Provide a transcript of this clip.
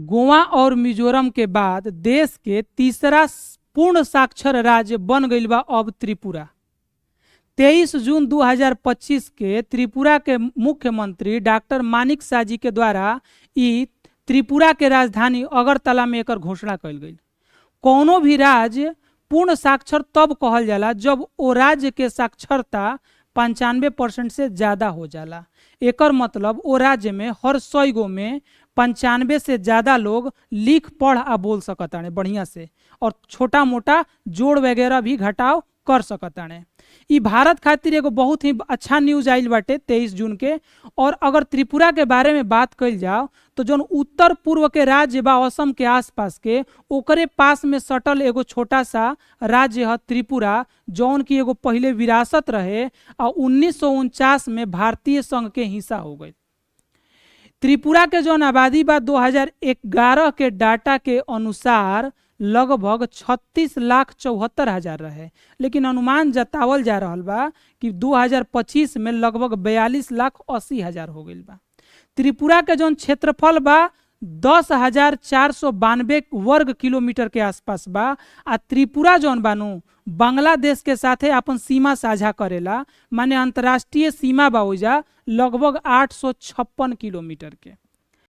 गोवा और मिजोरम के बाद देश के तीसरा पूर्ण साक्षर राज्य बन गईल बा अब त्रिपुरा। 23 जून 2025 के त्रिपुरा के मुख्यमंत्री डॉक्टर मानिक साजी के द्वारा ई त्रिपुरा के राजधानी अगरतला में एकर घोषणा कईल गईल। कोनो भी राज्य पूर्ण साक्षर तब कहल जाला जब ओ राज्य के साक्षरता 95% से ज़्यादा हो जाला। एकर मतलब ओ राज्य में हर 100 गो में 95 से ज़्यादा लोग लिख, पढ़ आ बोल सकताने बढ़िया से और छोटा मोटा जोड़ वगैरह भी घटाव कर सकताने। ई भारत खातिर एगो बहुत ही अच्छा न्यूज आइल बाटे 23 जून के। और अगर त्रिपुरा के बारे में बात कइल जाओ तो जौन उत्तर पूर्व के राज्य बा असम के आसपास के, ओकरे पास में सटल एगो छोटा सा राज्य है त्रिपुरा, जौन की एगो पहिले विरासत रहे आ 1949 में भारतीय संघ के हिस्सा हो गई। त्रिपुरा के जौन आबादी बा 2011 के डाटा के अनुसार लगभग 36,74,000 रहे, लेकिन अनुमान जतावल जा रहल बा कि 2025 में लगभग 42,80,000 हो गईल बा। त्रिपुरा के जौन क्षेत्रफल बा 10,492 वर्ग किलोमीटर के आसपास बा। आ त्रिपुरा जौन बानू बांग्लादेश के साथे अपन सीमा साझा करेला, माने अंतर्राष्ट्रीय सीमा बा ओइजा लगभग 856 किलोमीटर के।